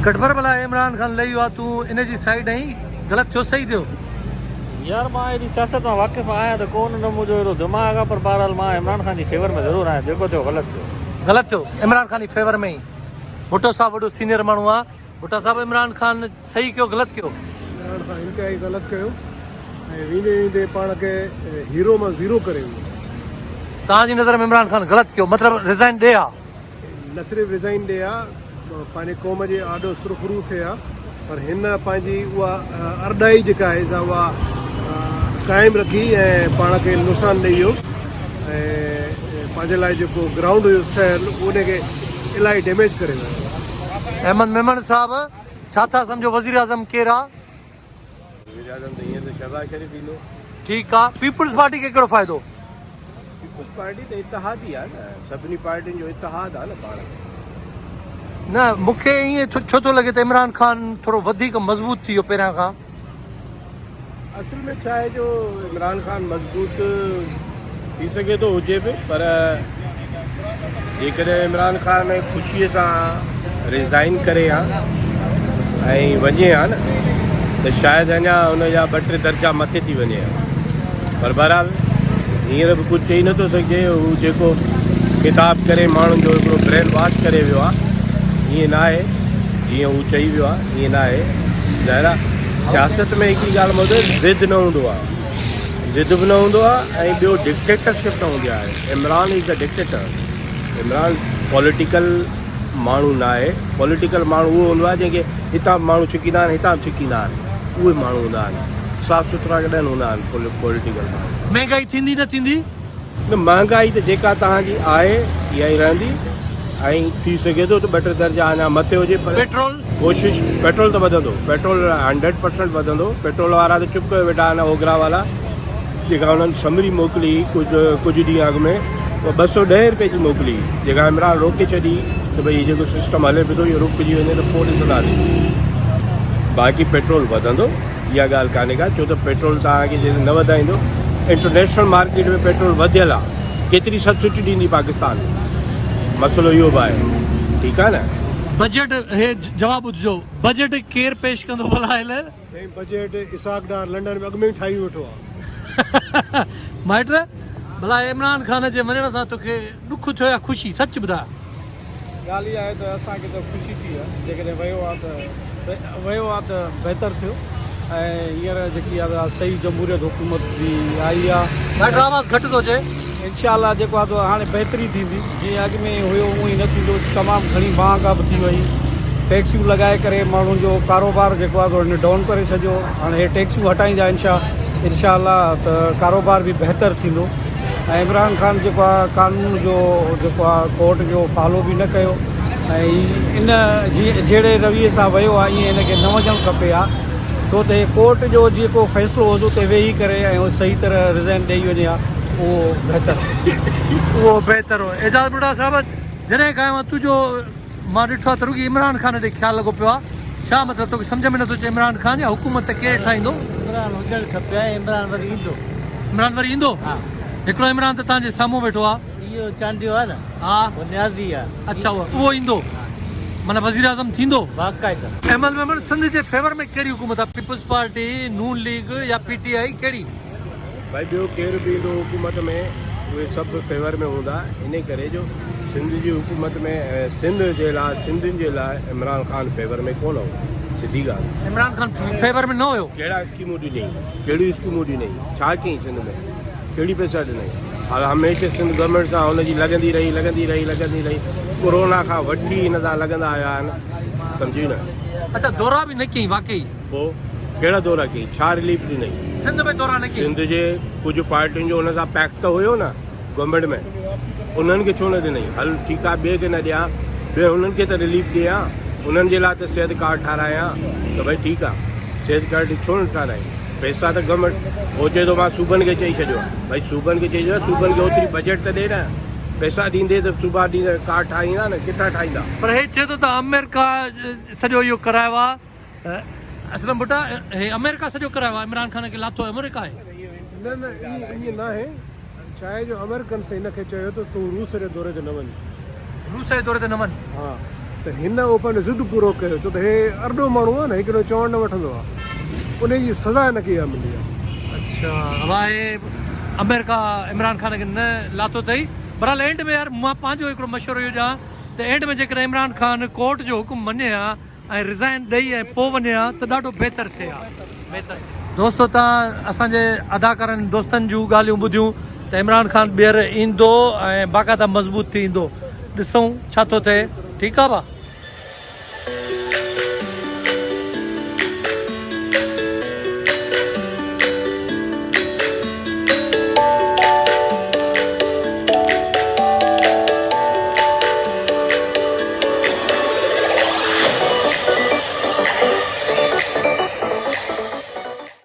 ڪٽبر ڀلا عمران خان لهي ويو آ تون ان جي سائيڊ آهين غلط ٿيو صحيح ٿيو. يار مان ايڏي سياست مان واقف آهيان ته ڪو نه نه منهنجو ايڏو دماغ آ پر بهرحال مان عمران خان جي فيور ۾ ضرور آهيان جيڪو ٿيو غلط ٿيو. غلط ٿيو عمران خان جي فيور ۾ ئي ڀٽو صاحب وڏو سينيئر ماڻهو آ ڀٽا صاحب عمران خان صحيح ڪيو غلط ڪيو. عمران خان انتهائي غلط ڪيو ۽ ويندي ويندي پاڻ کي هيرو مان زيرو ڪري ويو. توهان جي نظر ۾ عمران خان غلط ڪيو مطلب ريزائن ڏي ها. نه صرف ريزائن ڏي ها پنهنجي قوم جي آڏو سرخرو ٿئي ها پر هن پنهنجي اها ارڏائي جيڪا آهي سا اها قائم رکي ۽ پاڻ کي نقصان ڏئي ويو ۽ پنهنجي لاء جيڪو گرائونڊ هيو ٺهيل ان کي الاهي ڊيميج ڪري ويو. احمد ميمڻ صاحب ڇا ٿا سمجهو وزيراعظم ڪير آ؟ وزيراعظم ته هينئر ته شهباز شريف ايندو. ٺيڪ آ پيپلز پارٽي کي ڪهڙو فائدو؟ پيپلز پارٽي ته اتحادي آ نه سڀني پارٽين جو اتحاد آ نه پاڻ ۾. نه مون کي ائين ڇو ٿو لڳي ته عمران خان ٿورو وڌيڪ مضبوط ٿي ويو پهريان کان. اصل ۾ ڇا آهي جو عمران خان مضبوط ٿي سگهي ٿو هجي به پر جيڪڏهن عمران خان خوشي سان ريزائن ڪري ها ۽ وڃي ها نه ته شايد اڃا ان جا ٻه ٽي درجا مٿي ٿي وڃي ها پر بهرحال هينئر به ڪجهه چئي نٿو سگهجي هو جيڪو خطاب ڪري ماڻهن جو هڪڙو برين واش ڪري ويو آهي ائين نه آهي جيئن هو چئي ويو آهي ائين نه آهي ظاهر آهي سياست ۾ هڪڙي ڳالهه مدو ضد نه هوندو آهي ضد به نه هوندو آهي ۽ ٻيو ڊڪٽيٽرشپ نه هوندي آهي Imran is a dictator Imran political ماڻهو نه آهي پوليٽيڪل ماڻهو اهو هوندو آهي جنهن کي هتان به ماڻهو ڇڪيندا آهن هتان به ڇڪيندا آهن اهي ماڻهو هوندا آهن صاف سٿرا ڪڏهن نه هوندا آهن پوليٽيڪل ماڻهو. مهنگائي ٿيندي نه ٿيندي؟ نه مهانگائي ته جيڪا توهان جي آهي اها ئي رهندي ۽ ٿي سگهي ٿو ته ٻه ٽي درجا اڃا مٿي هجي پر پيٽرول؟ ڪوشش پيٽرول ته وڌندو پيٽرول 100% وڌندو پيٽرول وارا ته چپ ڪيو ويٺا آهن اوگرا والا جيڪا انهن سمري موڪلي ڪجهه ڪجهه ڏينهن اڳ ۾ اها 210 روپئي جي موڪلي جيڪا عمران روڪي ڇڏي ته ڀئي هي جيڪو سسٽم هلي پيو ٿو اهو رڪجي وڃي ته پوء ڏسنداسين باقي پيٽرول وڌندو اها ڳالهه ڪانهي ڪا ڇو ته پيٽرول توهان کي جيڪڏهن نه وڌائيندو انٽرنيشنل مارڪيٽ ۾ پيٽرول وڌيل آهي ڪيتري سبسڊي ڏيندي پاڪستان مسئلو اهو به آهي ٺيڪ آهي نه. بجيٽ هي جواب ٻڌجو بجيٽ ڪير پيش ڪندو ڀلا هيل. سائين بجيٽ اسحاق ڊار لنڊن ۾ اڳ ۾ ئي ٺاهي ويٺو آ. مائٽ ڀلا عمران خان جي وڃڻ سان توکي ڏک ٿيو يا خوشي سچ ٻڌاء. ڳالهه اها آهي ته اسان کي ته خوشي ٿي آهي جيڪڏهن ويو آهي ته ويو آهي ته بهتر ٿيو ۽ هينئر جيڪي آهي صحيح جمهوريت حڪومت به آئي آهي. ڊاڪٽر آواز گهٽ ٿو اچي. انشاء الله جيڪو آهي سو هاڻي بهتري ٿيندي جيئن اڳ ۾ هيو اونئي نه ٿيندو تمام گهڻي مهانگا به ٿي وئي ٽيڪسيون لڳائي ڪري ماڻهن جو ڪاروبار جيڪو آهي سو هن ڊائون ڪري ڇڏيو هاڻي هي ٽيڪسيون هٽائيندا انشاء انشاء الله ته ڪاروبار به بهتر ٿيندو. ۽ عمران خان جيڪو آ قانون جو جيڪو آ ڪورٽ جو فالو به نه ڪيو ۽ ان جي جهڙي رويي سان ويو آ ائين هن کي نه وڃڻ کپي ها ڇو ته هي ڪورٽ جو جيڪو فيصلو هو اتي ويهي ڪري ۽ صحيح طرح ريزائن ڏئي وڃي ها اهو بهتر هو. اهو بهتر هو. اعجاز ٻڍا صاحب جڏهن کان آيو آهيان تنهنجو مان ڏٺو آهي ته رڳي عمران خان ڏي خيال لڳو پيو آهي ڇا مطلب توکي سمجهه ۾ نٿو اچي عمران خان يا حڪومت ته ڪير ٺاهيندو. عمران هجڻ کپي ها عمران وري ايندو. عمران وري ايندو؟ ها. هڪڙو عمران ته توهان جي سامهون ويٺو آ. اهو چانڊيو آ نه. ها. اهو نيازي آ. اڇا اهو ايندو. ها. معنيٰ وزيراعظم ٿيندو؟ باقاعده. احمد ميمڻ سنڌ جي فيور ۾ ڪهڙي حڪومت آ پيپلز پارٽي، نون ليگ يا پي ٽي آء ڪهڙي؟ ڀائي ٻيو ڪير به ايندو حڪومت ۾ اهي سڀ فيور ۾ هوندا انهي ڪري جو سنڌ جي حڪومت ۾ سنڌ جي لاء سنڌين جي لاء عمران خان فيور ۾ ڪونه هو سڌي ڳالهه. عمران خان فيور ۾ نه هيو. ڪهڙا اسڪيمون ڏنئي ڪهڙيون اسڪيمون ڏنئي ڇا ڪيائين سنڌ ۾ ڪهڙي پئسا ڏنئي حال هميشه سنڌ گورنمينٽ سان هن جي لڳندي رهي لڳندي رهي لڳندي رهي ڪورونا کان وٺي هن سان لڳندا آيا آهن سمجهي نه. اڇا دورا به نه ڪيائين واقعي. پوء ڪهڙا دورا ڪيائين ڇا رليف ڏنئي. سنڌ ۾ دورا نه ڪيائين. سنڌ جي ڪجهه پارٽين جو هن سان پيڪٽ ته هيو نه گورنمينٽ ۾ انهن کي ڇو نه ڏنئي هل ٺيڪ آ ٻئي کي نه ڏيان ٻئي انهن کي ته رليف ڏيان انهن جي لاء ته صحت ڪارڊ ٺارايان ته ڀئي ٺيڪ آ صحت ڪارڊ ڇو نه ٺارايائين پئسا ته گورنمينٽ هو چئي ٿو مان صوبن کي چئي ڇڏيو آ ڀئي صوبن کي چئي ڇڏيو آ صوبن کي اوتري بجيٽ ته ڏي نه پئسا ڏيندي ته صوبا ڏيندا ڪارڊ ٺاهيندا نه ڪٿان ٺاهيندا. پر هي چئي ٿو ته آمريڪا سڄو اهو ڪرايو آ اسلم ڀٽا هي آمريڪا سڄو ڪرايو آ عمران خان کي لاٿو آمريڪا آهي. نه نه ائين ناهي ڇا آهي جو آمريڪنس هن کي چيو ته تون روس جي دوري تي نه وڃ. روس جي دوري تي نه وڃ. ها. ته هن اهو پنهنجو ضد پورو ڪيو ڇو ته هي ارڏو ماڻهو آهي نه هي ڪڏهن چوڻ نه وٺندو آهي انهي جي سزا هن کي اها ملي آهي. اڇا اها هي آمريڪا عمران خان کي نه لاٿو اٿئي بھرحال اينڊ ۾ يار مان پنهنجو هڪڙو مشورو اهو ڏيان ته اينڊ ۾ جيڪڏهن عمران خان ڪورٽ جو حڪم مڃي ها ۽ ريزائن ڏئي ۽ پوء وڃي ها ته ڏاڍو بهتر ٿئي ها بهتر. دوستو تان اسان جي اداڪارن دوستن جون ڳالهيون ٻڌيون ته عمران خان ٻيهر ايندو ۽ باقاعده مضبوط ٿي ايندو ڏسون ڇا ٿو ٿئي ٺيڪ آ ڀا.